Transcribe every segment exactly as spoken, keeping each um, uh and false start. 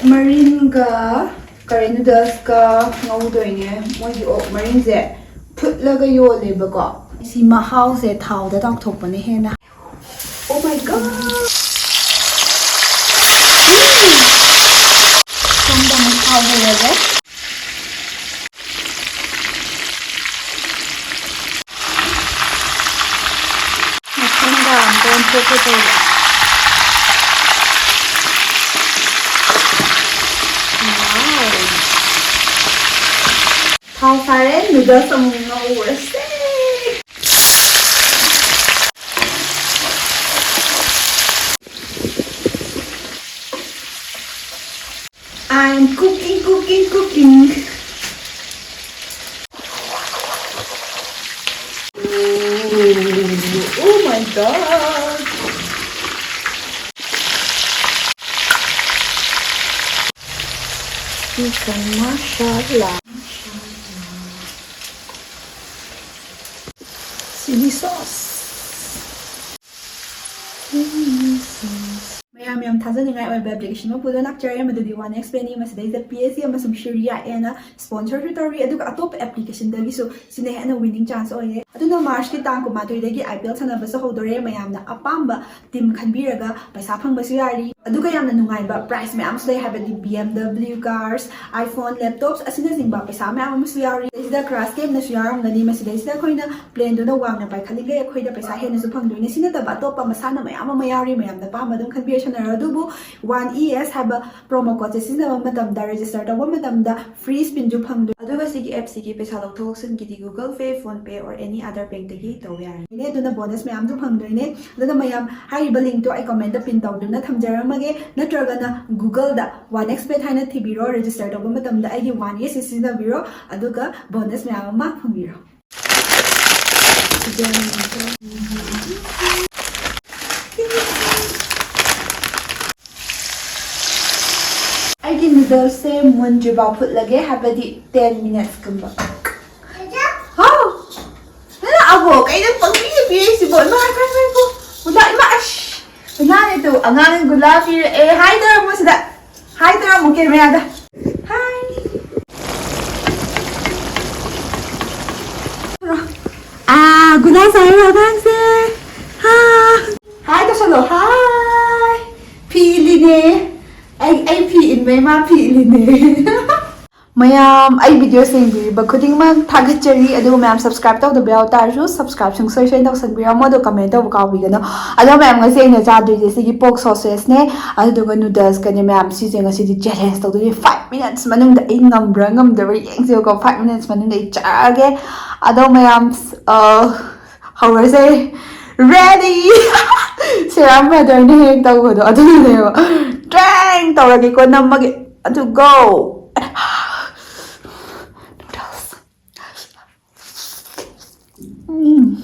ꯃꯔꯤꯟꯒ ꯀꯔꯤ ꯅꯨꯗꯜꯁꯀ ꯉꯧꯗꯣꯏꯅꯦ꯫ ꯃꯣꯏꯒꯤ ꯑꯣꯛ ꯃꯔꯤꯟꯁꯦ ꯐꯨꯠꯂꯒ ꯌꯣꯜꯂꯦꯕꯀꯣ꯫ ꯁꯤ ꯃꯍꯥꯎꯁꯦ ꯊꯥꯎꯗ ꯇꯥꯎꯊꯣꯛꯄꯅ ꯍꯦꯟꯅ꯫ Oh my god! ꯁꯣꯝꯗ ꯑꯃꯨꯛ ꯊꯥꯎ ꯍꯩꯔꯒꯦ꯫ ꯃꯊꯪꯗ ꯑꯝꯇ ꯑꯣꯟꯊꯣꯛꯀꯦ ꯇꯧꯕ꯫ Wow! ꯊꯥꯎ ꯁꯥꯔꯦ, ꯅꯨꯗꯜꯁ ꯑꯃꯨꯛ ꯉꯧꯔꯁꯦ꯫ I'm cooking, cooking, cooking. Ooh, oh my god. Chicken masala. Chili sauce. ꯃꯌꯥꯝ ꯌꯥꯝ ꯊꯥꯖꯅꯤꯡꯉꯥꯏ ꯑꯣꯏꯕ ꯑꯦꯄ꯭ꯂꯤꯀꯦꯁꯟ ꯑꯃ ꯄꯨꯗꯨꯅ ꯂꯥꯛꯆꯔꯦ, ꯃꯗꯨꯗꯤ one X ꯄꯦꯅꯤ꯫ ꯃꯁꯤꯗꯩꯁꯤꯗ P S C ꯑꯃꯁꯨꯡ ꯁꯤꯔꯤꯌꯥ ꯑꯦꯅ ꯁ꯭ꯄꯣꯟꯁꯔꯁꯨ ꯇꯧꯔꯤ, ꯑꯗꯨꯒ ꯑꯇꯣꯞꯄ ꯑꯦꯄ꯭ꯂꯤꯀꯦꯁꯟꯗꯒꯤꯁꯨ ꯁꯤꯅ ꯍꯦꯟꯅ ꯋꯤꯅꯤꯡ ꯆꯥꯟꯁ ꯑꯣꯏꯌꯦ꯫ ꯑꯗꯨꯅ ꯃꯥꯔꯆꯀꯤ ꯇꯥꯡ ꯀꯨꯟꯃꯥꯊꯣꯏꯗꯒꯤ ꯑꯥꯏ ꯄꯤ ꯑꯦꯜ ꯁꯥꯟꯅꯕꯁꯨ ꯍꯧꯗꯣꯔꯦ꯫ ꯃꯌꯥꯝꯅ ꯑꯄꯥꯝꯕ ꯇꯤꯝ ꯈꯟꯕꯤꯔꯒ ꯄꯩꯁꯥ ꯐꯪꯕꯁꯨ ꯌꯥꯔꯤ, ꯑꯗꯨꯒ ꯌꯥꯝꯅ ꯅꯨꯡꯉꯥꯏꯕ ꯄ꯭ꯔꯥꯏꯖ ꯃꯌꯥꯝꯁꯨ ꯂꯩ, ꯍꯥꯏꯕꯗꯤ B M W cars, iPhone, laptops ꯑꯁꯤꯅꯆꯤꯡꯕ ꯄꯩꯁꯥ ꯃꯌꯥꯝ ꯑꯃꯁꯨ ꯌꯥꯎꯔꯤ꯫ ꯁꯤꯗ ꯀ꯭ꯔꯥꯁ ꯒꯦꯝꯅꯁꯨ ꯌꯥꯎꯔꯝꯒꯅꯤ꯫ ꯃꯁꯤꯗꯩꯁꯤꯗ ꯑꯩꯈꯣꯏꯅ ꯄ꯭ꯂꯦꯟꯗꯨꯅ ꯋꯥꯡꯅ ꯄꯥꯏꯈꯠꯂꯤꯈꯩ ꯑꯩꯈꯣꯏꯗ ꯄꯩꯁꯥ ꯍꯦꯟꯅꯁꯨ ꯐꯪꯗꯣꯏꯅꯦ꯫ ꯁꯤ ꯅꯠꯇꯕ ꯑꯇꯣꯞꯄ ꯃꯁꯥꯟꯅ ꯃꯌꯥꯝ ꯑꯃ ꯌꯥꯎꯔꯤ, ꯃꯌꯥꯝꯅ ꯑꯄꯥꯝꯕ ꯑꯗꯨꯝ ꯈꯟꯕꯤꯔ ꯁꯥꯟꯅꯔꯣ꯫ ꯑꯗꯨꯕꯨ ꯋꯥꯟ ꯏ ꯑꯦꯁ ꯍꯥꯏꯕ ꯄ꯭ꯔꯣꯃꯣ ꯀꯣꯗꯁꯦ ꯁꯤꯖꯤꯟꯅꯕ ꯃꯇꯝꯗ, ꯔꯦꯖꯤꯁꯇꯔ ꯇꯧꯕ ꯃꯇꯝꯗ ꯐ꯭ꯔꯤ ꯁ꯭ꯄꯤꯟꯁꯨ ꯐꯪꯗꯣꯏ꯫ ꯑꯗꯨꯒ ꯁꯤꯒꯤ ꯑꯦꯞꯁꯤꯒꯤ ꯄꯩꯁꯥ ꯂꯧꯊꯣꯛ ꯂꯧꯁꯤꯟꯒꯤꯗꯤ Google Pay, PhonePe or any other bankꯇꯒꯤ ꯇꯧꯕ ꯌꯥꯔꯅꯤ꯫ ꯑꯗꯨꯅ ꯕꯣꯅꯁ ꯃꯌꯥꯝꯁꯨ ꯐꯪꯗꯣꯏꯅꯦ꯫ ꯑꯗꯨꯅ ꯃꯌꯥꯝ ꯍꯥꯏꯔꯤꯕ ꯂꯤꯡꯛꯇꯣ ꯑꯩ ꯀꯃꯦꯟꯇ ꯄꯤꯟ ꯇꯧꯗꯨꯅ ꯊꯝꯖꯔꯝꯃꯒꯦ, ꯅꯠꯇ꯭ꯔꯒꯅ Googleꯗ ꯋꯥꯟ ꯑꯦꯛꯁ ꯄꯦꯠ ꯍꯥꯏꯅ ꯊꯤꯕꯤꯔꯣ, ꯔꯦꯖꯤꯁꯇꯔ ꯇꯧꯕ ꯃꯇꯝꯗ ꯑꯩꯒꯤ ꯋꯥꯟ ꯑꯦꯁ ꯁꯤ ꯁꯤꯖꯤꯟꯅꯕꯤꯔꯣ, ꯑꯗꯨꯒ ꯕꯣꯅꯁ ꯃꯌꯥꯝ ꯑꯃ ꯐꯪꯕꯤꯔꯣ꯫ ꯑꯩꯒꯤ ꯅꯨꯗꯜꯁꯁꯦ ꯃꯨꯟꯗ꯭ꯔꯤꯐꯥꯎ ꯐꯨꯠꯂꯒꯦ, ꯍꯥꯏꯕꯗꯤ ꯇꯦꯟ ꯃꯤꯅꯠꯁꯀꯨꯝꯕ꯫ ꯍꯥꯎ! ꯅꯪ ꯂꯥꯛꯑꯕꯣ? ꯀꯩꯅꯣ ꯄꯪꯄꯤꯗ ꯄꯤꯔꯛꯏꯁꯤꯕꯣ? ꯏꯃꯥ, ꯉꯥꯏꯈꯣ, ꯉꯥꯏꯈꯣ꯫ ꯒꯨꯂꯥ, ꯏꯃꯥ, ꯑꯁ! ꯏꯃꯥꯅꯦ ꯇꯨ, ꯑꯉꯥꯡꯅ ꯒꯨꯂꯥ ꯄꯤꯔꯛꯑꯦ ꯍꯥꯏꯗꯧꯔꯝꯃꯣ ꯁꯤꯗ꯫ Hi ꯇꯧꯔꯝꯃꯨ camera ꯗ꯫ Hi꯫ ꯑꯥ, ꯒꯨꯂꯥ ꯆꯥꯔꯤꯔꯣ ꯑꯉꯥꯡꯁꯦ? ꯍꯥ꯫ Hi ꯇꯧꯁꯜꯂꯣ꯫ Hi꯫ ꯐꯤ ꯏꯜꯂꯤꯅꯦ꯫ ꯑꯩ, ꯑꯩ ꯐꯤ ꯏꯟꯕꯩ ꯃꯥ ꯐꯤ ꯏꯜꯂꯤꯅꯦ꯫ ꯃꯌꯥꯝ, ꯑꯩ videos ꯌꯦꯡꯕꯤꯔꯤꯕ ꯈꯨꯗꯤꯡꯃꯛ ꯊꯥꯒꯠꯆꯔꯤ꯫ ꯑꯗꯨꯒ ꯃꯌꯥꯝ subscribe ꯇꯧꯗꯕ ꯌꯥꯎ ꯇꯥꯔꯁꯨ subscribe ꯁꯨꯡꯁꯣꯏ ꯁꯣꯏ ꯇꯧꯁꯟꯕꯤꯔꯝꯃꯣ, ꯑꯗꯣ comment ꯇꯧꯕ ꯀꯥꯎꯕꯤꯒꯅꯨ꯫ ꯑꯗꯣ ꯃꯌꯥꯝ, ꯉꯁꯤ ꯑꯩꯅ ꯆꯥꯗꯣꯏꯁꯦ ꯁꯤꯒꯤ pork sausageꯅꯦ, ꯑꯗꯨꯗꯨꯒ noodlesꯀꯅꯦ ꯃꯌꯥꯝ꯫ ꯁꯤꯁꯦ ꯉꯁꯤꯗꯤ challenge ꯇꯧꯗꯣꯏꯅꯦ꯫ Five minutes ꯃꯅꯨꯡꯗ ꯑꯩ ꯉꯝꯕ꯭ꯔꯥ ꯉꯝꯗꯕ꯭ꯔꯥ ꯌꯦꯡꯁꯦꯕꯀꯣ꯫ Five minutes ꯃꯅꯨꯡꯗ ꯑꯩ ꯆꯥꯔꯒꯦ꯫ ꯑꯗꯣ ꯃꯌꯥꯝ, ꯑ, ꯍꯧꯔꯁꯦ꯫ Ready! ꯁꯦꯔꯥꯝ brotherꯅ ꯍꯦꯛ ꯇꯧꯕꯗꯣ ꯑꯗꯨꯅꯦꯕ꯫ ꯇ꯭ꯔꯦꯡ ꯇꯧꯔꯒꯦꯀꯣ, ꯅꯝꯃꯒꯦ꯫ ꯑꯗꯨ go! Noodles. ꯎꯝ꯫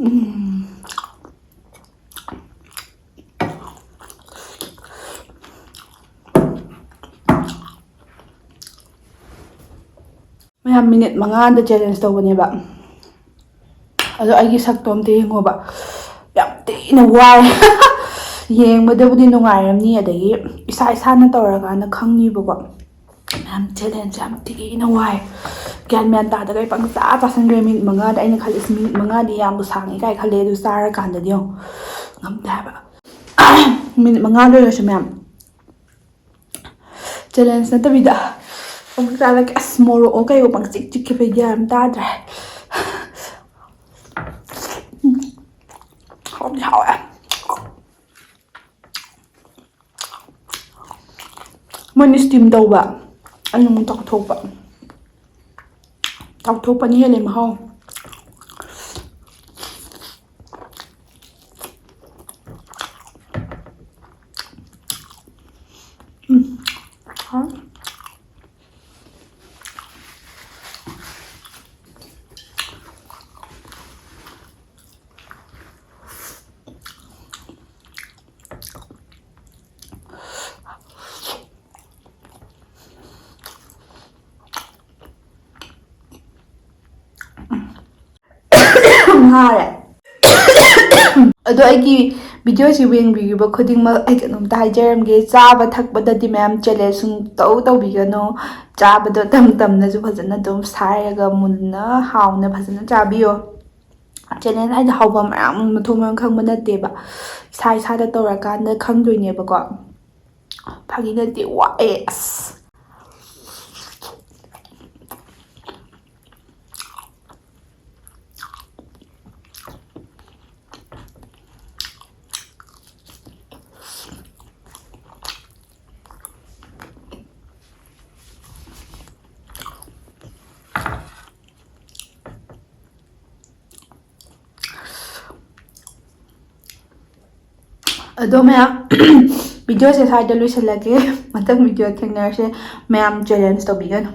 ꯎꯝ꯫ ꯃꯌꯥꯝ, ꯃꯤꯅꯤꯠ ꯃꯉꯥꯗ ꯆꯦꯂꯦꯟꯖ ꯇꯧꯕꯅꯦꯕ꯫ ꯑꯗꯣ ꯑꯩꯒꯤ ꯁꯛꯇꯣ ꯑꯝꯇ ꯌꯦꯡꯉꯣꯕ꯫ ꯌꯥꯝ ꯊꯤꯅ ꯋꯥꯏ꯫ ꯌꯦꯡꯕꯗꯕꯨꯗꯤ ꯅꯨꯡꯉꯥꯏꯔꯝꯅꯤ, ꯑꯗꯒꯤ ꯏꯁꯥ ꯏꯁꯥꯅ ꯇꯧꯔꯀꯥꯟꯗ ꯈꯪꯅꯤꯕꯀꯣ꯫ ꯃꯌꯥꯝ, ꯆꯦꯂꯦꯟꯖ ꯌꯥꯝ ꯊꯤꯅ ꯋꯥꯏ꯫ ꯒ꯭ꯌꯥꯟ ꯃ꯭ꯌꯥꯟ ꯇꯥꯗꯒꯩ ꯄꯪꯆꯥ ꯆꯥꯁꯤꯟꯈ꯭ꯔꯦ꯫ ꯃꯤꯅꯤꯠ ꯃꯉꯥꯗ ꯑꯩꯅ ꯈꯜꯂꯤꯁꯤ, ꯃꯤꯅꯤꯠ ꯃꯉꯥꯗꯤ ꯌꯥꯝꯕꯨ ꯁꯥꯡꯉꯤ ꯀꯥꯏ ꯈꯜꯂꯦ꯫ ꯑꯗꯨ ꯆꯥꯔꯀꯥꯟꯗꯗꯤ ꯌꯦꯡꯉꯣ, ꯉꯝꯗꯦ ꯍꯥꯏꯕ꯫ ꯃꯤꯅꯤꯠ ꯃꯉꯥ ꯂꯣꯏꯔꯁꯨ ꯃꯌꯥꯝ, ꯆꯦꯂꯦꯟꯖ ꯅꯠꯇꯕꯤꯗ ꯑꯃꯨꯛ ꯆꯥꯔꯒꯦ꯫ ꯑꯁ, ꯃꯣꯔꯣꯛꯑꯣ ꯀꯩꯑꯣ ꯄꯪꯆꯤꯛ ꯆꯤꯛꯈꯤꯕꯩ ꯒ꯭ꯌꯥꯟ ꯑꯃ ꯇꯥꯗ꯭ꯔꯦ꯫ ꯎꯝ, ꯍꯥꯎꯗꯤ ꯍꯥꯎꯋꯦ꯫ ꯃꯣꯏꯅ ꯏꯁꯇꯤꯝ ꯇꯧꯕ, ꯑꯩꯅ ꯑꯃꯨꯛ ꯇꯥꯎꯊꯣꯛꯄ꯫ ꯇꯥꯎꯊꯣꯛꯄꯅ ꯍꯦꯜꯂꯦ ꯃꯍꯥꯎ꯫ ꯎꯝ꯫ ꯍꯥꯎ꯫ ꯉꯥꯔꯦ꯫ ꯑꯗꯣ ꯑꯩꯒꯤ ꯚꯤꯗꯤꯑꯣꯁꯤ ꯌꯦꯡꯕꯤꯔꯤꯕ ꯈꯨꯗꯤꯡꯃꯛ, ꯑꯩ ꯀꯩꯅꯣꯝꯇ ꯍꯥꯏꯖꯔꯝꯒꯦ, ꯆꯥꯕ ꯊꯛꯄꯗꯗꯤ ꯃꯌꯥꯝ ꯆꯦꯂꯦꯟꯖ ꯁꯨꯡꯇꯧ ꯇꯧꯕꯤꯒꯅꯨ꯫ ꯆꯥꯕꯗꯣ ꯇꯝ ꯇꯝꯅꯁꯨ ꯐꯖꯅ ꯑꯗꯨꯝ ꯁꯥꯏꯔꯒ ꯃꯨꯟꯅ ꯍꯥꯎꯅ ꯐꯖꯅ ꯆꯥꯕꯤꯌꯣ꯫ ꯆꯦꯂꯦꯟꯖ ꯍꯥꯏꯗꯤ ꯍꯥꯎꯕ ꯃꯌꯥꯝ ꯃꯊꯣꯡ ꯃꯔꯝ ꯈꯪꯕ ꯅꯠꯇꯦꯕ, ꯏꯁꯥ ꯏꯁꯥꯗ ꯇꯧꯔꯀꯥꯟꯗ ꯈꯪꯗꯣꯏꯅꯦꯕꯀꯣ꯫ ꯐꯥꯒꯤ ꯅꯠꯇꯦ, ꯋꯥꯑꯦ ꯑꯁ꯫ ꯑꯗꯣ ꯃꯌꯥꯝ, ꯚꯤꯗꯤꯑꯣꯁꯦ ꯁ꯭ꯋꯥꯏꯗ ꯂꯣꯏꯁꯤꯜꯂꯒꯦ꯫ ꯃꯊꯪ ꯚꯤꯗꯤꯑꯣ ꯊꯦꯡꯅꯔꯁꯦ꯫ ꯃꯌꯥꯝ, ꯆꯦꯂꯦꯟꯖ ꯇꯧꯕꯤꯒꯅꯨ꯫